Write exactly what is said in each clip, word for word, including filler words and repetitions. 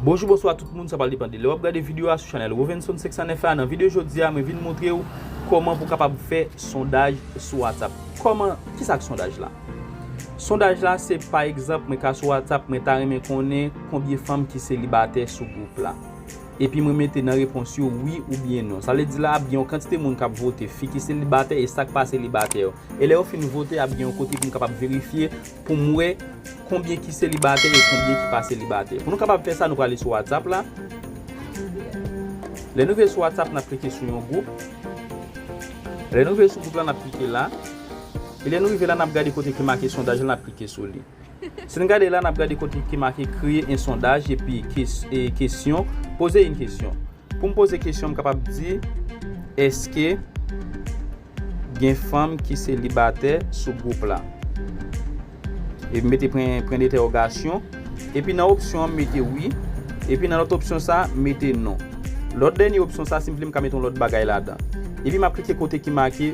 Bonjou, bonswa tout moun, sa pral depann de lè w ap gade videyo a sou chanèl Rovenson senk san nèf la. Nan videyo jodi a, mwen vin montre w kòman pou w kapab fè sondaj sou WhatsApp. Kòman, kisa k sondaj la? Sondaj la, se pa egzanp, mwen ka sou WhatsApp, mwen ta renmen konnen konbyen fanm ki selibatè sou gwoup la. Epi mwen mete nan repons yo wi oubyen non. Sa vle di la, ap gen yon kantite moun k ap vote, fi ki selibatè e sa k pa selibatè yo. E lè yo fin vote, ap gen yon kote pou m kapab verifye, pou m wè konbyen ki selibatè e konbyen ki pa selibatè. Pou nou kapab fè sa, nou prale sou WhatsApp la. Lè nou rive sou WhatsApp, n ap klike sou yon gwoup. Lè nou rive sou gwoup la, n ap klike la. E lè nou rive la, n ap gade kote ki make sondaj la, n ap klike sou li. Si n gade la, n ap gade kote ki make kreye en sondaj epi kes- e kesyon, poze yon kesyon. Pou m poze kesyon, m kapab di, èske gen fanm ki selibatè sou gwoup la? E m mete pwen, pwen dentèwogasyon. Epi nan opsyon an, m mete wi. Epi nan lòt opsyon sa, m mete non. Lòt dènye opsyon sa, si m vle, m ka mete yon lòt bagay ladan. Epi m ap klike kote ki make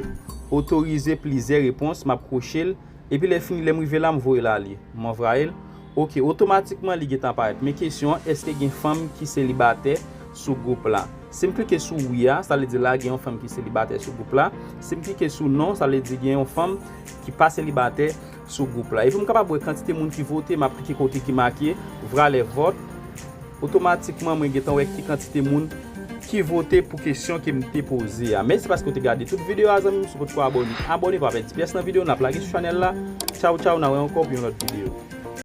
otorize plizyè repons, m ap kwoche l. Epi lè fini, lè m rive la, m voye l ale. M anvwaye l. Oke, otomatikman, li gentan parèt. Men kesyon an, èske gen fanm ki selibatè sou gwoup la? Si m klike sou wi a, sa vle di la gen yon fanm ki selibatè sou gwoup la. Si m klike sou non, sa vle di gen yon fanm ki pa selibatè sou gwoup la. Epi m kapab wè kantite moun ki vote, m ap klike kote ki make vra lè vòt. Otomatikman, mwen gentan wè ki kantite moun ki vote pou kesyon ke m te poze a. Mèsi paske w te gade tout videyo a, zanmi m. Si w potko abòne, abòne, pa pèdi pyès nan videyo n ap lage sou chanèl la. Tchaw, tchaw, n a wè ankò pou yon lòt videyo.